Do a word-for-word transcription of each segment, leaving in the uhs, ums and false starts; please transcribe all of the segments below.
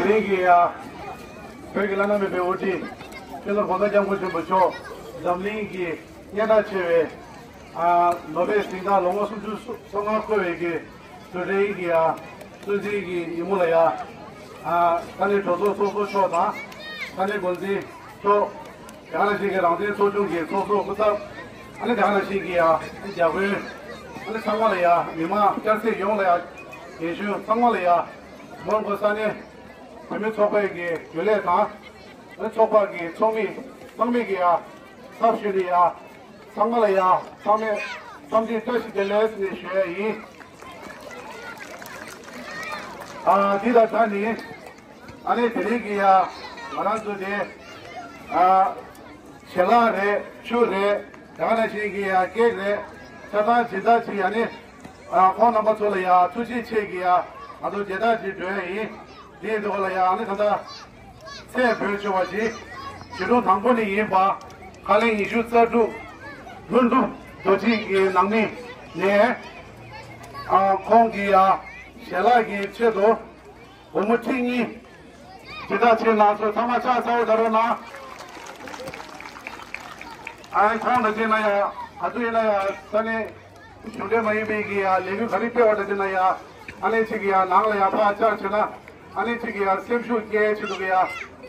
དེ་རིང་གི་ཡ། བོད་ཀྱི་བླ་ན་མེད་པའི་དབུ་ཁྲིད། སྤྱི་ནོར་༸གོང་ས་༸སྐྱབས་མགོན་ཆེན་པོ་མཆོག་འཛམ་གླིང་གི་སྙན་གྲགས་ཆེ་བའི། ཨ། ནོ་བེལ་གཟེངས་རྟགས་ལོ་ངོ་སུམ་ཅུ་སོ་ལྔ་འཁོར་བའི་གི་དུས་དྲན་གྱི་ཡ། གསོལ་ཚིགས་ཀྱི་ཉིན་མོ་ལ་ཡ། ཨ། ས་གནས་གྲོས་ཚོགས་ཚོགས་གཙོ་མཆོག་དང་། ས་གནས་འགོ་འཛིན་མཆོག་དེ་ག་ནང་བཞིན་གྱི་རང་བཙན་ཚོགས་ཆུང་གི་ཚོགས་གཙོ་སྐུ་ཚབ། ཨ་ནི་དེ་ག་ནང་བཞིན་གྱི་ཡ། ཨ་ནི་བརྒྱ་དཔོན། ཨ་ནི་ཚང་མ་ལ་ཡ། མི་མང་སྐྱ་སེར་ཡོངས་ལ་ཡ། རྒན་གཞོན་ཚང་མ་ལ་ཡ། མོན་གྷོ་ས་གནས་བུད་མེད་ཚོགས་པའི་གི་རྒྱུན་ལས་དང་། ཨ་ནི་ཚོགས་པ་གི་ཚོགས་མི་ཚང་མས་ཀྱི་ཡ། ཚབ་ཞུས་ནས་ཡ། ཚང་མ་ལ་ཡ། ཚང་མས་འཚམས་འདྲི་བཀྲ་ཤིས་བདེ་ལེགས་ནས་ཞུ་ཡ་ཡིན། ཨ། འདི་ལྟར་ད་ནི། ཨ་ནི་དེ་རིང་གི་ཡ། ང་རང་ཚོ་དེ། ཨ། ཞལ་ལག་རེད། ཆུ་རེད། དེ་ག་ནང་བཞིན་གྱི་ཡ། ཀེག་རེད། ཆ་ཚང་སྦྱིན་བདག་ཅིག་ཨ་ནི། ཨ། ཁོང་རྣམ་པ་ཚོ་ལ་ཡ། ཐུགས་རྗེ་ཆེ་གི་ཡ། ང་ཚོ་མཇལ་དར་ཅིག་སྒྲོན་ཡ་ཡིན། དེའི་འདུག་ལ་ཡ། ཨ་ནི་ད་ལྟ་ཚེ་འཕོས་ཆོག་པ་ཞིག་ཞི་ཀྲུང་དང་པོ་ནས་ཡིན་པ། ཁ་ལེ་ཉི་ཤུ་རྩ་དྲུག་ལྷུན་གྲུབ་རྡོ་རྗེ་གི་ནང་མི་ནས། ཨ། ཁོང་གི་ཡ། ཞལ་ལག་གི་ཆེད་དུ་སྒོར་མོ་ཁྲི་གཉིས་སྦྱིན་བདག་བྱས་གནང་སོང་། ཚང་མ་ཕྱག་འཚལ་ལོ་རྒྱག་རོགས་གནང་། ཨ་ནི་ཁོང་ལ་བྱས་ན་ཡ། ག་ཚོད་ཡིན་ན་ཡ། ས་གནས་གཞུང་འབྲེལ་མ་ཡིན་པའི་གི་ཡ། ལས་འགུལ་ག་རེ་སྤེལ་བ་འདྲ་བྱས་ན་ཡ། ཨ་ནི་ཅིག་གི་ཡ། ནང་ལ་ཡ་ཕར་བཅར་བྱས་ན། ཨ་ནི་ཅིག་གི་ཡ། སེམས་ཤུགས་སྐྱེད་ཆེད་དུ་གི་ཡ།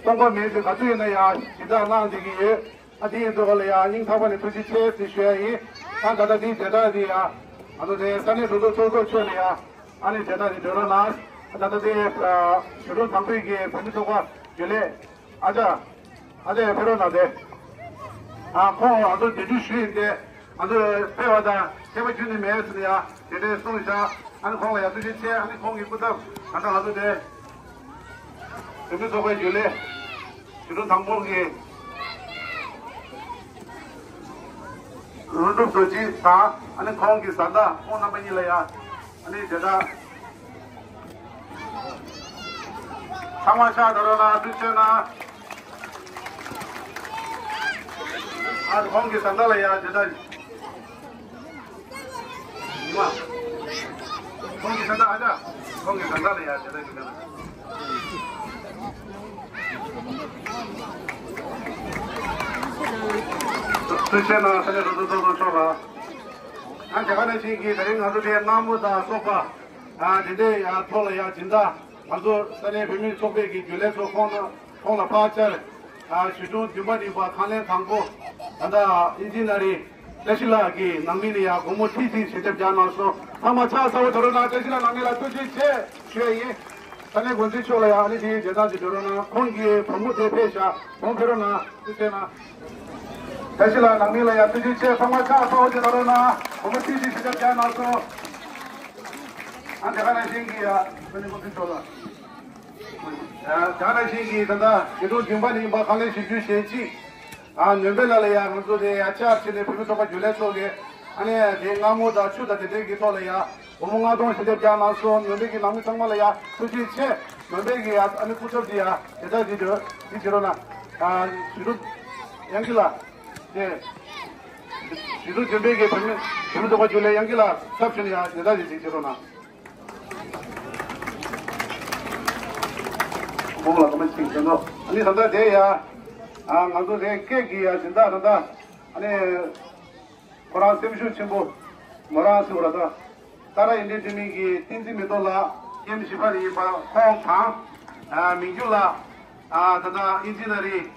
སྟོང་པ་མེད་ཅིག་ག་ཚོད་ཡིན་ན་ཡ། སྦྱིན་བདག་གནང་བསྡད་ཀྱི་ཡོད། ཨ། དེ་ཡིན་དུས་ག་ལ་ཡ། སྙིང་ཐག་པ་ནས་ཐུགས་རྗེ་ཆེ་ཟེར་ཞུ་ཡ་ཡིན། ཨ། ད་ལྟ་འདིའི་མཇལ་དར་འདི་ཡ། ང་ཚོ་དེ་ས་གནས་གྲོས་ཚོགས་ཚོགས་གཙོ་མཆོག་ལ་ཡ། ཨ་ནི་མཇལ་དར་འདི་སྒྲོན་རོགས་གནང་། ཨ། ད་ལྟ་དེ། ཨ། ཞི་ཀྲུང་དང་པོའི་གི་བོད་མི་ཚོགས་པ་རྒྱུན་ལས། ཨ་ཅག་ཨ་ཅག་ཕེབས་རོགས་གནང་སྟེ། ཨ། ཁོང་ང་ཚོ་འབྲེལ་མཐུད་ཞུས་ཡིན་ཏེ། ང་ཚོ་ཕེབས་པ་དང་ཁྱད་པར་ཁྱོན་ནས་མེད་ཟེར་ནས་ཡ། དེ་འདྲའི་གསུངས་བཞག་ཨ་ནི་ཁོང་ལ་ཡ་ཐུགས་རྗེ་ཆེ། ཨ་ནི་ཁོང་གི་སྐུ་ཚབ་ད་ལྟ་ང་ཚོ་དེ་བོད་མི་ཚོགས་པའི་རྒྱུན་ལས། ཞི་ཀྲུང་དང་པོ་གི་ལྷུན་གྲུབ་རྡོ་རྗེ་དང་། ཨ་ནི་ཁོང་གི་བཟའ་ཟླ། ཁོང་རྣམ་པ་གཉིས་ལ་ཡ། ཨ་ནི་མཇལ་དར། ཚང་མ་ཕྱག་འཚལ་རོགས་གནང་། ཐུགས་རྗེ་གནང་། ཨ། ཁོང་གི་བཟའ་ཟླ་ལ་ཡ་མཇལ་དར། ཉི་མ། ཁོང་གི་བཟའ་ཟླ། ཨ་ཅག་ཁོང་གི་བཟའ་ཟླ་ལ་ཡ་མཇལ་དར་ཞུ་གི་ཡོད། ཐུགས་རྗེ་གནང་། ས་གནས་གྲོས་ཚོགས་ཚོགས་གཙོ་མཆོག་ལ། ཨ། དེ་ག་ནང་བཞིན་གྱི་དེ་རིང་ང་ཚོ་དེ་མངའ་མོ་དང་སོགས་པ། ཨ། དེ་འདྲའི་ཡ་ཐོག་ལ་ཡ་སྦྱིན་བདག་ང་ཚོ་ས་གནས་བོད་མིའི་ཚོགས་པའི་གི་རྒྱུན་ལས་ཚོ་ཁོང་ན་ཁོང་ལ་ཕར་བཅར། ཨ། ཞི་ཀྲུང་བདུན་པ་གཉིས་པ་ཁང་ལེན་དང་པོ། ད་ལྟ་ཨིན་ཇི་ནི་ཨ་རིང་བཀྲ་ཤིས་ལགས་ཀྱི་ནང་མི་ནས་ཡ་སྒོར་མོ་ཁྲི་གཅིག་ཞལ་འདེབས་རྒྱག་གནང་སོང་། ཚང་མ་ཕྱག་འཚལ་ལོ་རྒྱག་རོགས་གནང་། བཀྲ་ཤིས་ལགས་ནང་མི་ལ་ཐུགས་རྗེ་ཆེ་ཞུ་ཡ་ཡིན། ས་གནས་འགོ་འཛིན་མཆོག་ལ་ཡ། ཨ་ནི་དེའི་མཇལ་དར་ཅིག་སྒྲོན་རོགས་གནང་། ཁོང་གི་བུ་མོ་དེ་ཕེབས་ཤག་བུ་མོ་ཕེབས་རོགས་གནང་། ཐུགས་རྗེ་གནང་། བཀྲ་ཤིས་ལགས་ནང་མི་ལ་ཡ་ཐུགས་རྗེ་ཆེ། ཚང་མ་ཕྱག་འཚལ་ལོ་རྒྱག་རོགས་གནང་། སྒོར་མོ་ཁྲི་གཅིག་ཞལ་འདེབས་རྒྱག་གནང་སོང་། ཨ། དེ་ག་ནང་བཞིན་གྱི་ཡ། ས་གནས་འགོ་འཛིན་མཆོག་ལ། ཨ། དེ་ག་ནང་བཞིན་གྱི་ད་ལྟ་ཞི་ཀྲུང་བདུན་པ་ནས་ཡིན་པ་ཁང་ལེན་བཞི་བཅུ་ཞེ་གཅིག་ཨ། ནོར་བུ་ལགས་ལ་ཡ། ང་ཚོ་དེ་ཡ་བཅར་བྱས་ནས་བོད་མི་ཚོགས་པ་རྒྱུན་ལས་ཚོ་གིས། ཨ་ནི་དེ་མངའ་མོ་དང་ཆུ་དང་དེ་འདྲའི་གི་ཐོག་ལ་ཡ་སྒོར་མོ་ལྔ་སྟོང་ཞལ་འདེབས་རྒྱག་གནང་སོང་། ནོར་བུ་གི་ནང་མི་ཚང་མ་ལ་ཡ་ཐུགས་རྗེ་ཆེ། ནོར་བུ་གི་ཡ། ཨ་ནི་སྐུ་ཚབ་དེ་ཡ་དེ་དག་དེ་དེ་དེ་བྱེད་རོགས་གནང་། ཨ། ཞི་ཀྲུང་དབྱངས་སྐྱིད་ལགས། དེ་ཞི་ཀྲུང་བདུན་པའི་གི་བོད་མི་བོད་མི་ཚོགས་པ་རྒྱུན་ལས་དབྱངས་སྐྱིད་ལགས་ཚབ་ཞུས་ནས་ཡ་དེ་དག་དེ་དེ་བྱེད་རོགས་གནང་། ཁོང་ལ་གོ་མ་ཅིག་ཟེར་ནོ། ཨ་ནི་ད་ལྟ་དེ་ཡ། ཨ། ང་ཚོ་དེ་སྐད་ཀྱི་ཡ་སྦྱིན་བདག་ད་ལྟ། ཨ་ནི་ཁོ་རང་སེམས་ཤུགས་ཆེན་པོ། མོ་རང་ཟེར་བ་ད། ཏཱ་ར་ཨིན་ཌི་ཡ་འཐུས་མི་གི་བསྟན་འཛིན་མེ་ཏོག་ལགས། ཀེམ་བཞི་པ་ནས་ཡིན་པ་ཁོང་དང་། ཨ། མིང་རྒྱུད་ལགས། ཨ། ད་ལྟ་ཨིན་ཇི་ནི་ཨ་རིང་།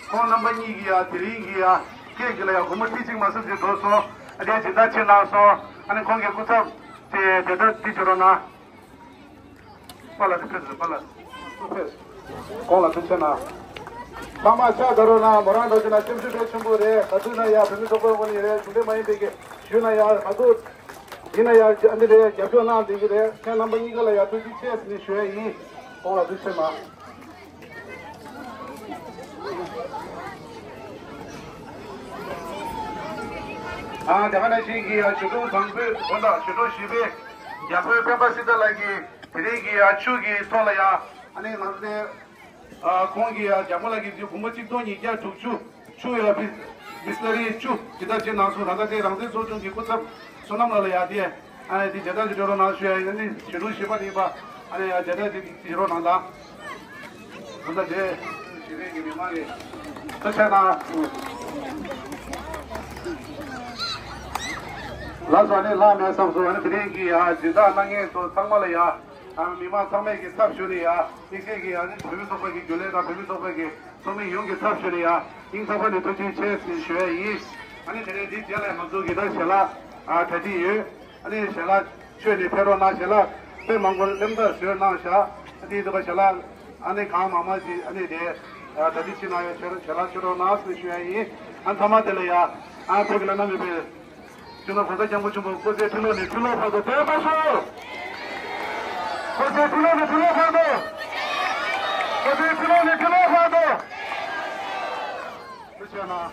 ཁོང་རྣམ་པ་གཉིས་ཀྱིས་ཡ་དེ་རིང་གི་ཡ་སྐད་ཀྱི་ལ་ཡ་སྒོར་མོ་ཁྲི་གཅིག་མ་ཟིན་ཅིག་འགྲོ་སོང་། ཨ། དེ་སྦྱིན་བདག་ཕྱིར་གནང་སོང་། ཨ་ནི་ཁོང་གི་སྐུ་ཚབ་དེ་དེ་ལྟར་དེ་བྱེད་རོགས་གནང་། པཱ་ལགས་དེ་ཕེབས་སོང་། པཱ་ལགས་ཕེབས། ཁོང་ལ་ཐུགས་རྗེ་གནང་། ཚང་མ་ཕྱག་འཚལ་རོགས་གནང་། མོ་རང་འགྲོ་རྒྱུ་ན་སེམས་ཤུགས་དཔེ་ཆེན་པོ་རེད། ག་དུས་ན་ཡ་བོད་མི་ཚོགས་པའི་ངོས་ནས་རེད། གཞུང་འབྲེལ་མ་ཡིན་པའི་གི་ཞུས་ན་ཡ། ག་དུས་ཡིན་ན་ཡ་འདི་རེད། རྒྱབ་སྐྱོར་གནང་བསྡད་ཀྱི་རེད། ཁྱེད་རྣམ་པ་གཉིས་ཀ་ལ་ཡ་ཐུགས་རྗེ་ཆེ་ཟེར་ནས་ཞུ་ཡ་ཡིན། ཁོང་ལ་ཐུགས་རྗེ་ཆེ་གནང་། ཨ། དེ་ག་ནང་བཞིན་གྱི་ཡ་ཞི་ཀྲུང་དང་པོའི་དགོན་བདག་ཞི་ཀྲུང་བཞི་པའི་རྒྱལ་པོའི་སྤེན་པ་སྲིད་ཐར་ལགས་ཀྱིས་དེ་རིང་གི་ཡ་ཆུ་གི་ཐོག་ལ་ཡ། ཨ་ནི་ང་ཚོའི། ཨ། ཁོང་གིས་ཡ་རྒྱལ་མོ་ལགས་ཀྱི་སྒོར་མོ་གཅིག་སྟོང་ཉིས་བརྒྱ་དྲུག་ཅུ། ཆུ་ཡ་བི་བི་སི་ལ་རི་བཅུ་དེ་ལྟར་བྱེད་གནང་སོང་། ད་ལྟ་དེ་རང་བཙན་ཚོགས་ཆུང་གི་སྐུ་ཚབ་བསོད་ནམས་ལགས་ལ་ཡ་དེ། ཨ་ནི་དེ་མཇལ་དར་ཅིག་སྒྲོན་རོགས་གནང་ཞུ་ཡ་ཡིན། ཨ་ནི་ཞི་ཀྲུང་བཞི་པ་ནས་ཡིན་པ། ཨ་ནི་ཡ་མཇལ་དར་ཅིག་བྱེད་རོགས་གནང་དང་། ད་ལྟ་དེ་ཞི་བདེ་གི་མི་མང་གི་ཐུགས་རྗེ་གནང་། ལགས་སོ། ཨ་ནི་ལྷག་མེད་བསམ་སོང་། ཨ་ནི་དེ་རིང་གི་ཡ་སྦྱིན་བདག་གནང་མཁན་ཚོ་ཚང་མ་ལ་ཡ། ཨ་མི་མང་ཚང་མས་ཀྱི་ཚབ་ཞུས་ནས་ཡ། དམིགས་བསལ་གྱི་ཨ་ནི་བོད་མི་ཚོགས་པ་གི་རྒྱུན་ལས་དང་བོད་མི་ཚོགས་པ་གི་ཚོགས་མི་ཡོངས་ཀྱི་ཚབ་ཞུས་ནས་ཡ། སྙིང་ཐག་པ་ནས་ཐུགས་རྗེ་ཆེ་ཞེས་ཞུ་ཡ་ཡིན། ཨ་ནི་དེ་རིང་འདིའི་རྗེས་ལ་ང་ཚོ་གི་ད་ཞལ་ལག་ཨ་གྲ་སྒྲིག་ཡོད། ཨ་ནི་ཞལ་ལག་མཆོད་ནས་ཕེབས་རོགས་གནང་། ཞལ་ལག་དཔེ་མང་པོ་སེམས་ཐག་བཟོས་གནང་བཞག་ཨ་ནི་འདི་པ་ཞལ་ལག་ཨ་ནི་གང་མང་མང་ཞིག་ཨ་ནི་དེ་གྲ་སྒྲིག་བྱེད་གནང་ཡོད། ཞལ་ཞལ་ལག་མཆོད་རོགས་གནང་ཞེས་ཞུ་ཡ་ཡིན། ཨ་ནི་ཐ་མ་དེ་ལ་ཡ་ཨ་བོད་ཀྱི་བླ་ན་མེད་པའི་སྤྱི་ནོར་༸གོང་ས་༸སྐྱབས་མགོན་ཆེན་པོ་སྐུ་ཚེ་ཁྲི་ལོ་ནས་ཁྲི་ལོ་བར་དུ་བརྟན་པར་ཤོག་སྐུ་ཚེ་ཁྲི་ལོ་ནས་ཁྲི་ལོ་བར་དུ། སྐུ་ཚེ་ཁྲི་ལོ་ནས་ཁྲི་ལོ་བར་དུ། ཐུགས་རྗེ་གནང་།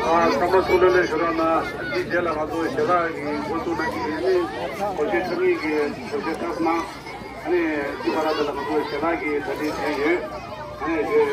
ཨ་སྐར་མ་ཐུགས་ལ་ལས་ཞུ་རོགས་གནང་། འདིའི་རྗེས་ལ་ང་ཚོ་ཞལ་ལག་གི་འགོ་བཙུགས་གནང་གི་ཡིན། ཨ་ནི་སྒོར་གཞས་འཁྲབ་མཁན་གྱིས་སྒོར་གཞས་འཁྲབ་གནང་། ཨ་ནི་འདི་བར་དུ་ལ་ང་ཚོ་ཞལ་ལག་གི་གྲ་སྒྲིག་བྱས་ཡོད། ཨ་ནི་དེ།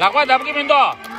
ལག་པ་བརྡབ་ཀྱི་མི་འདུག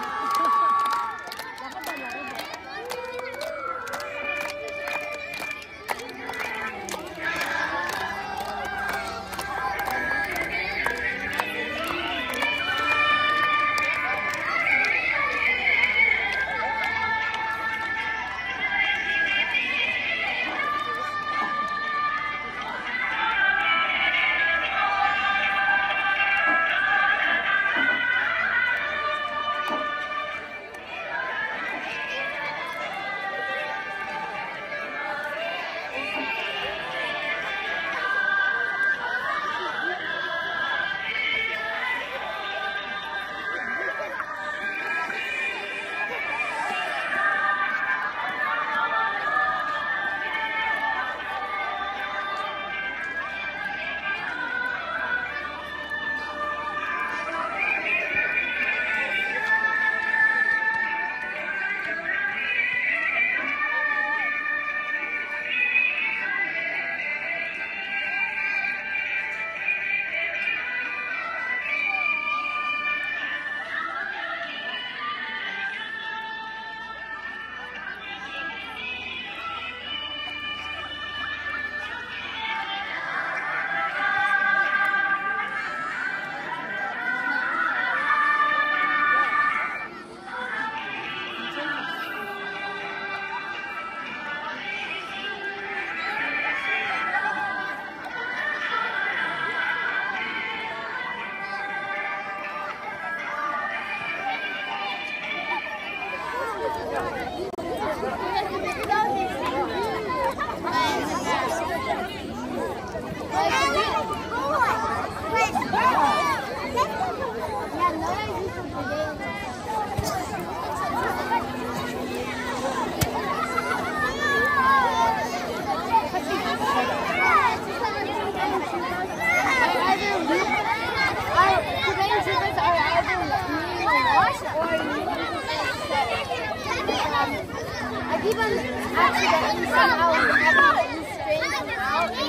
I've even accidentally somehow inhabited this strange house.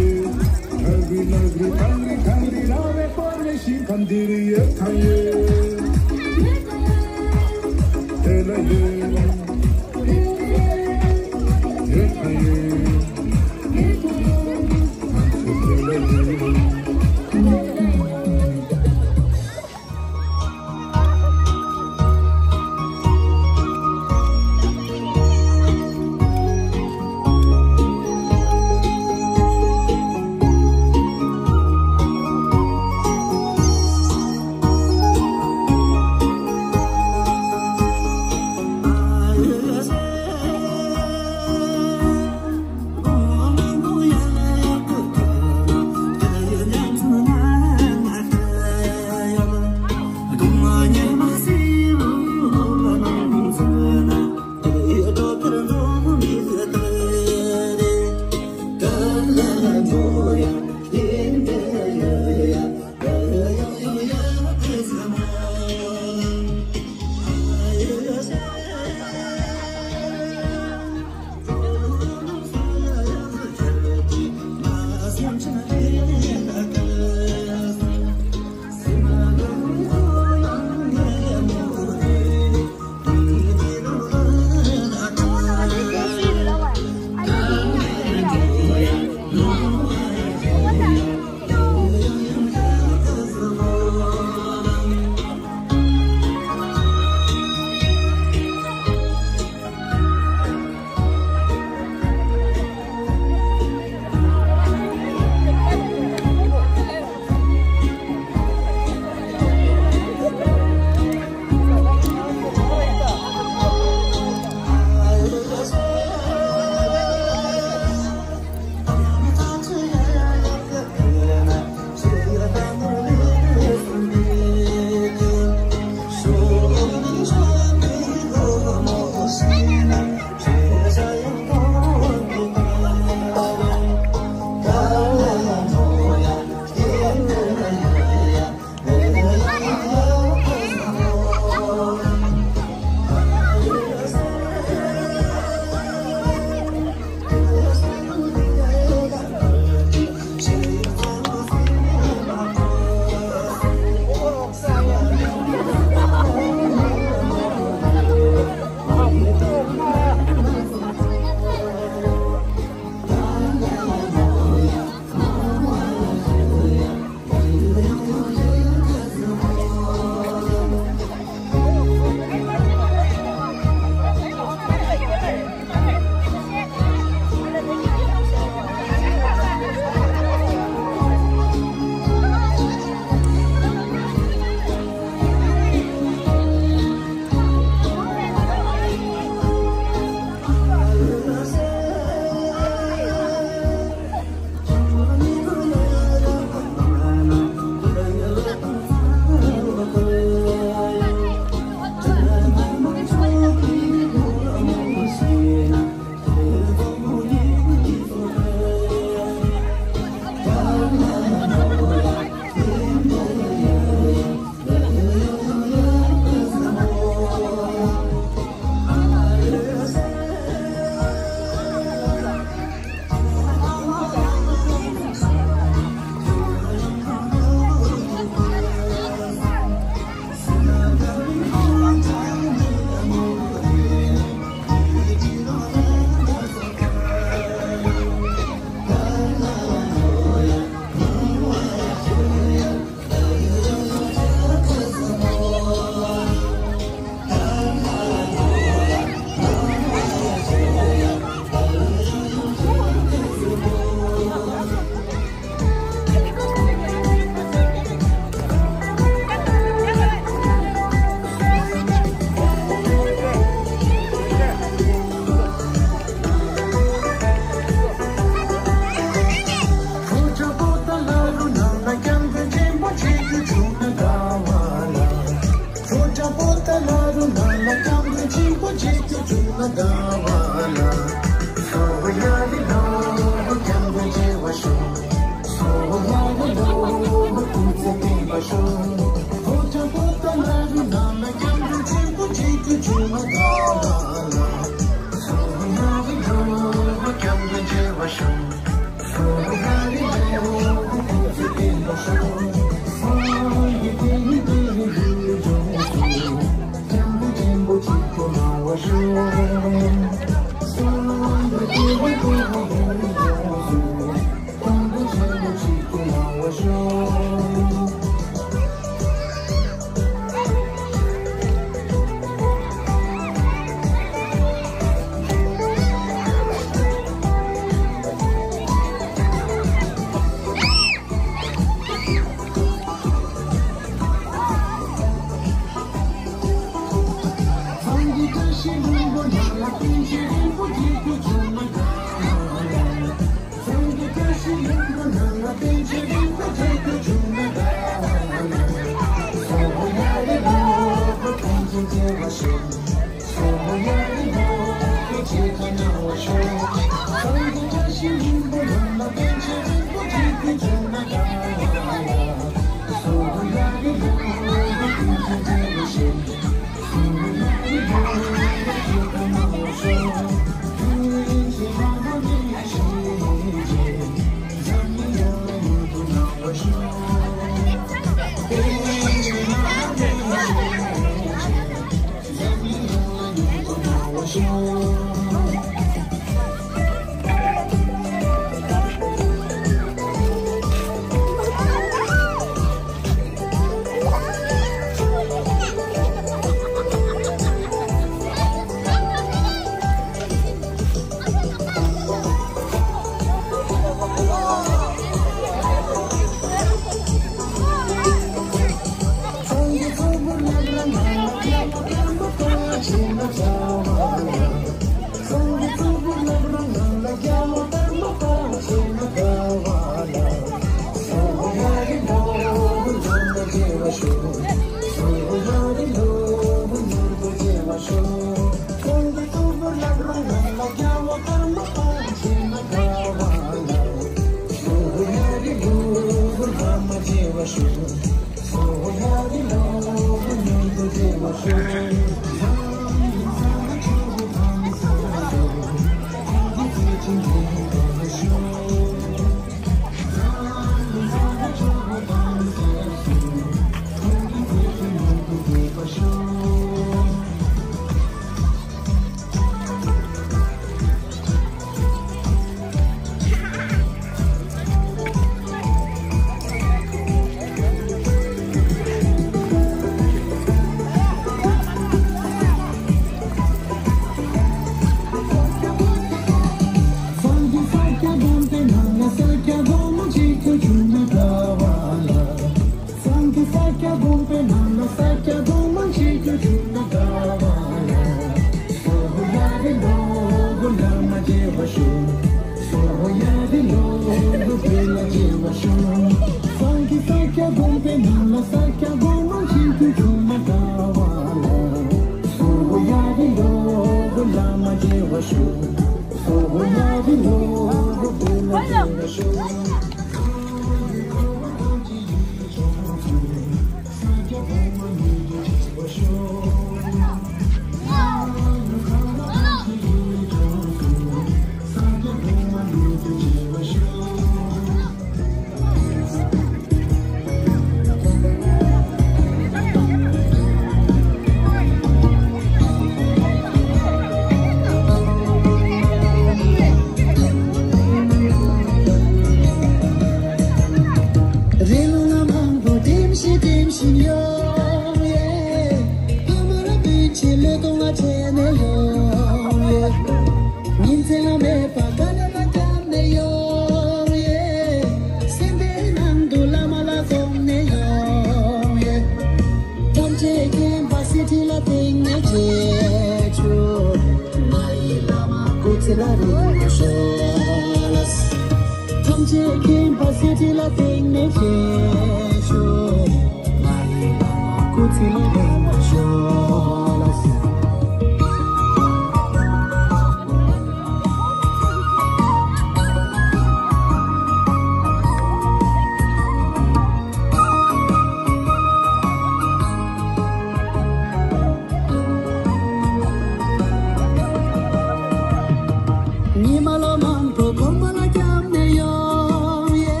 ཉི་མ་ལ་མང་པོ་གོམ་པ་ལ་བརྒྱབ་ནས་ཡོང་ཡེ།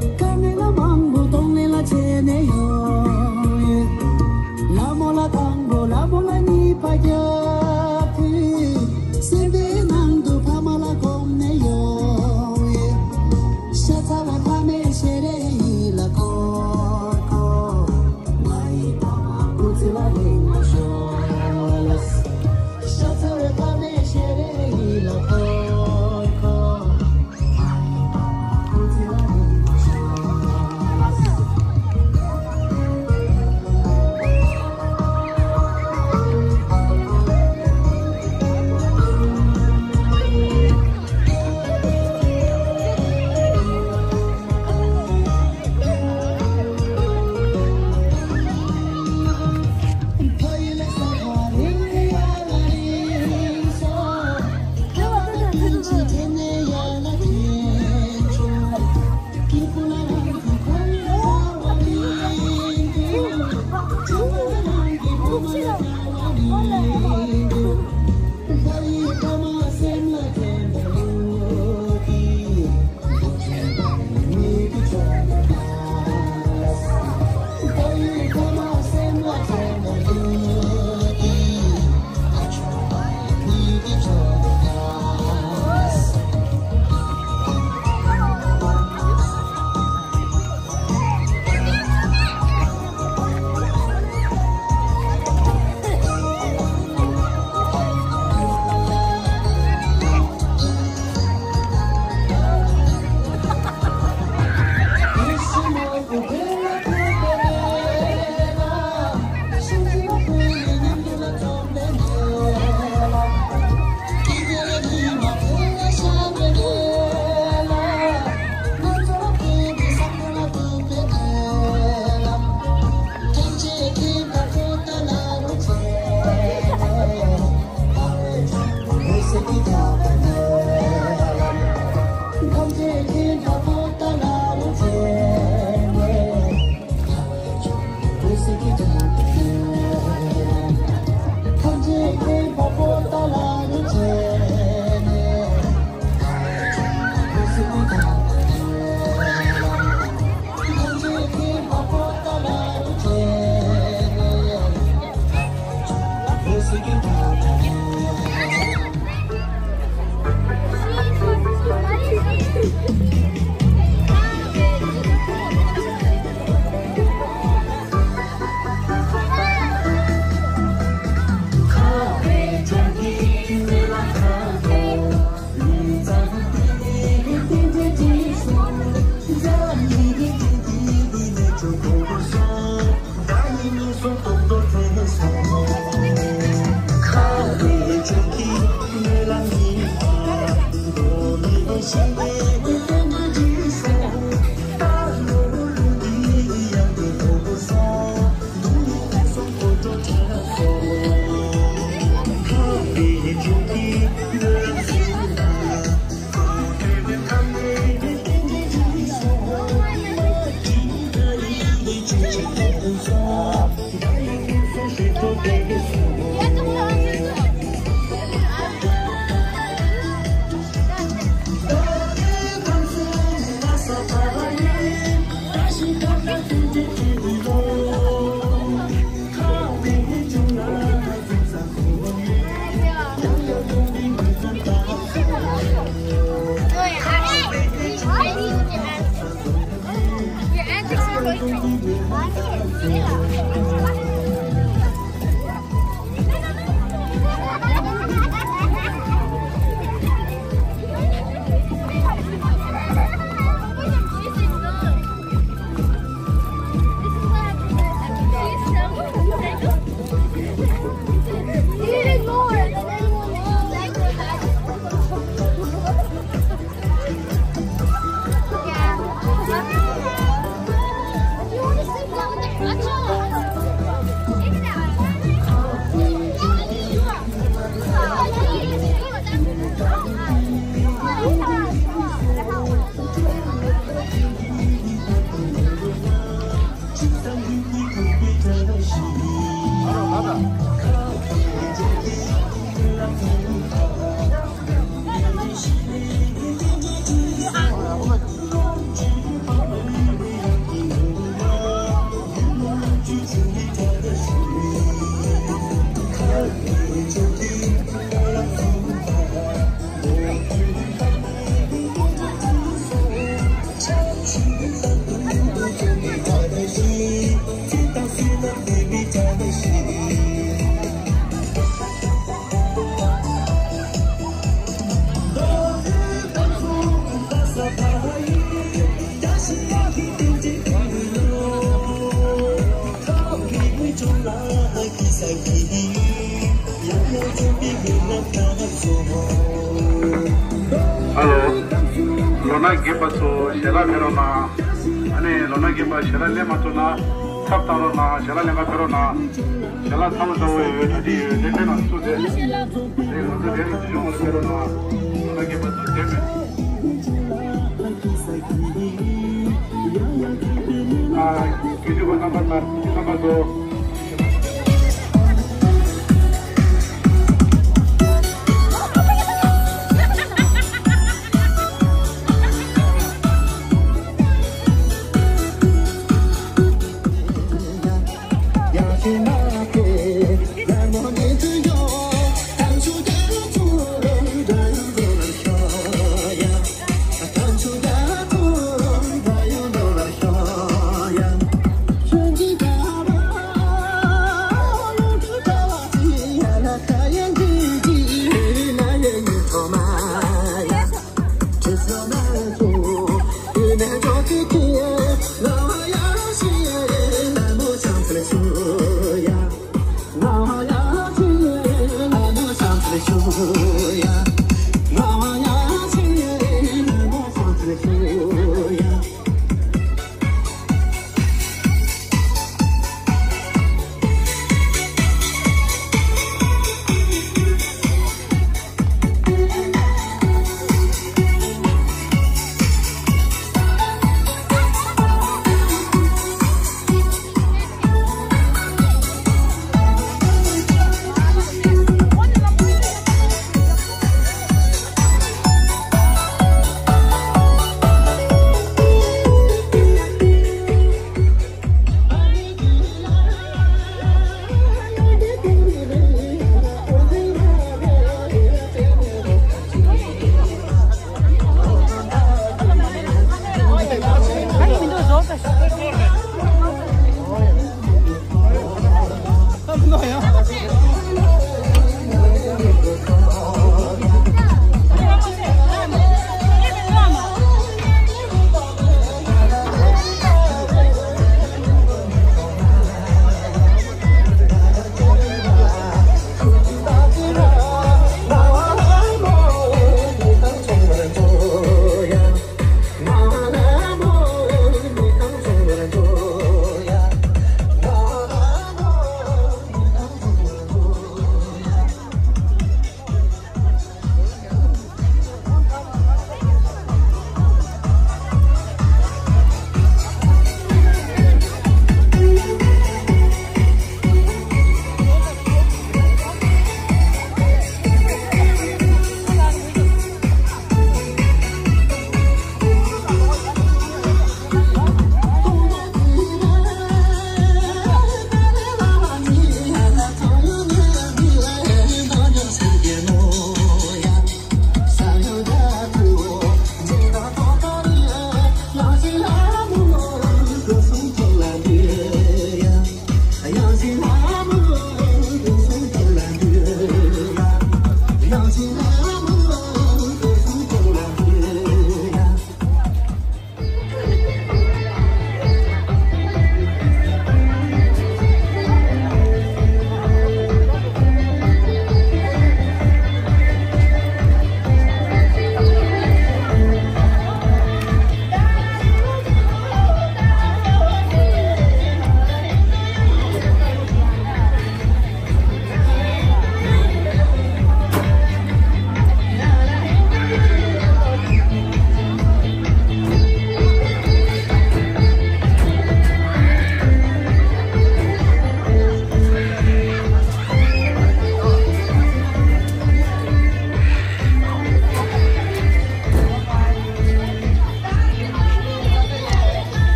དཀའ་ངལ་ལ་མང་པོ་གཏོང་ ཧ་ལོ། ལོ་ན་རྒན་པ་ཚོ་ཞལ་ལག་ཕེབས་རོགས་གནང་། ཨ་ནི་ལོ་ན་རྒན་པ་ཞལ་ལག་ལེན་མ་ཐུབ་ན་ཚབ་བཏང་རོགས་གནང་། ཞལ་ལག་ལེན་ག་ཕེབས་རོགས་གནང་། ཞལ་ལག་ཚ་བོ་ཚ་བོ་ཡོད། གྲ་སྒྲིག་ཡོད། དེ་ཕེབས་ན་ཚུགས་ཏེ། དེ་ང་ཚོ་དེ་ལ་དུས་ཆུང་བ་ལ་ཕེབས་རོགས་གནང་། ལོ་ན་རྒན་པ་ཚོ་དེ་མེད། ཨ། དགེ་ཕྲུག་པ་རྣམ་པ་ཚོ། རྣམ་པ་ཚོ།